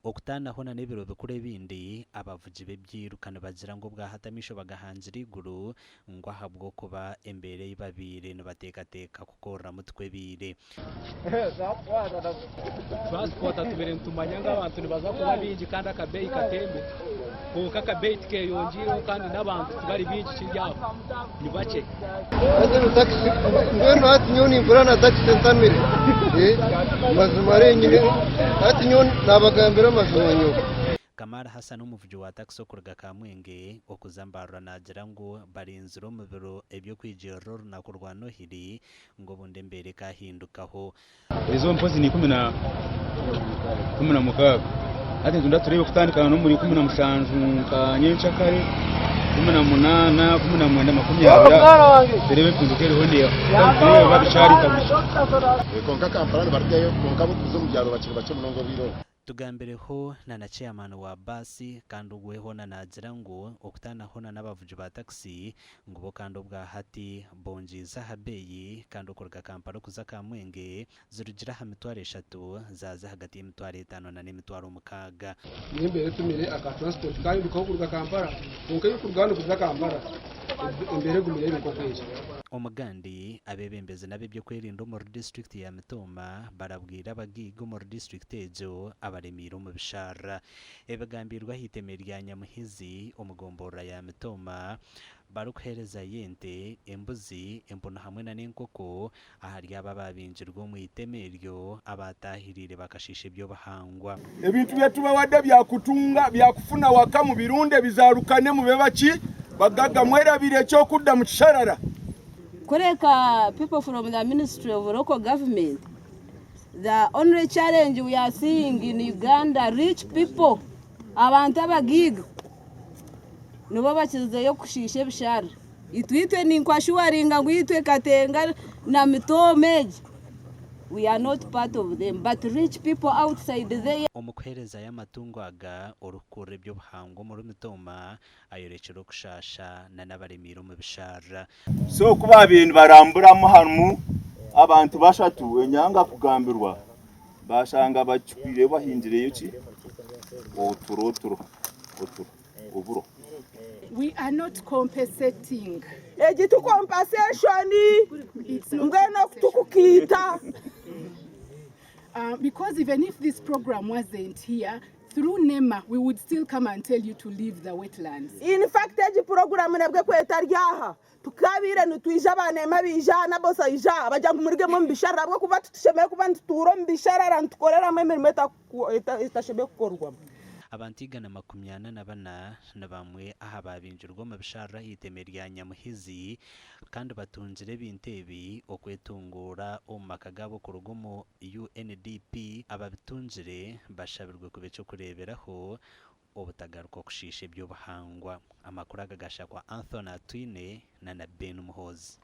Okutaanaho na n'ebiro bikuru ebindi, abavugi b'ebyiruka nibagira ngu obwahati amaisho bagahangira eiguru ngu ahabw'okuba embeera ei babaire nibateekateeka kukoreramu tikwo ebaire. Transport tubaire nitumanya ngu abantu nibaza kuba baingi kandi akabeeyi katembe kwonka akabeeyi tikeyongyeireho kandi n'abantu tibari baingi kiri aho nibakye. Mbwenu hati nyowe ninkora na takisi entamire mazima renyine hati nyowe nabagambira amazima nyowe. Kamar Hassan omuvugi wa takisi okuruga Kamwenge okuza Mbarara naagira ngu barinzire omu biro eby'okwigirira orunaku rwa Nohiri ngu obundi embeera ekahindukaho. Erizooba mpozi ni 16. Hati nitwenda tureebe kutandika n'omuri 17 nka nyenkyakare, 18, 19, 20 aho tureebe empinduka eriho neeha. Kandi tureebe biba bikyari nka burijo. Kwonka Kampala nibarugayo kwonka abarikuza omu byaro bakiri bakye munonga obwire obu. Tugambireho na na chairman wa baasi kandi we hoona naagira ngu okutaana hoona n'abavugi ba takisi ngu bo kandi obwahati bongyize aha beeyi kandi okuruga Kampala okuza Kamwenge zirugire aha mitwaro eshatu zaaza ahagati y'emitwaro etaano na n'emitwaro mukaaga. N'embeera etumire aka transport kahindukaho kuruga Kampala kwonka ey'okuruga hanu kuza Kampala embeera egumire eri nk'oku eri. Omugandi, abeebembezi n'ab'eby'okwerinda omuri disiturikiti ya Mitooma barabwire abagaiga omuri disiturikiti egyo abaremiire omu bisharara. Ebigambirwe aha iteme rya Nyamuhizi omu gomborora ya Mitooma barikuheerezayo ente, embuzi, empunu hamwe na n'enkoko ahari abo abaabingirwe omu iteme eryo abaataahiriire bakashiisha eby'obuhangwa. Ebintu byetubawadde byakutunga byakufuna waka mubirunde bizarukane mube baki bagaga mwerabire ekyokudda mukisharara. Kureka people from the ministry of local government the only challenge we are seeing in Uganda rich people abantu abagaiga nibo bakizireyo kushiisha ebisharara. Itwe itwe ninkwashuwaringa ngu itwe Katenga na Mitooma egi we are not part of them but rich people outside there. Omu kuheerezayo amatungo aga, orikukurira eby'obuhangwa omuri Mitooma ayorekire okushaasha na n'abaremiire omu bisharara. So ku baabaire nibaramburamu harimu abantu bashatu enyanga kugambirwa baashanga bacukwireyo bahingireyo ki oturo oturo oturo oburo. We are not compensating. Egi ti compensation mbwenu oku tukukiita. Because even if this program wasn't here, through NEMA we would still come and tell you to leave the wetlands. In fact egi puroguramu nabwo ku etari aha, tukabaire nitwija aba NEMA baija aha n'abosi aija aha bagira ngu murugemu omu bisharara ahabw'okuba titushemereire kuba nitutuura omu bisharara nitukoreramu emirimo etashemereire kukorwamu. Abantu 144 ni bamwe aha baabingirwe omu bisharara aha iteme rya Nyamuhizi kandi batungire ebintu ebi okwetunguura omu maka gaabo kuruga omu UNDP. Ababitungire bashabirwe kuba eky'okureeberaho obutagaruka okushiisha eby'obuhangwa. Amakuru aga gashakwa Anthony Atwine na na Ben Muhoozi.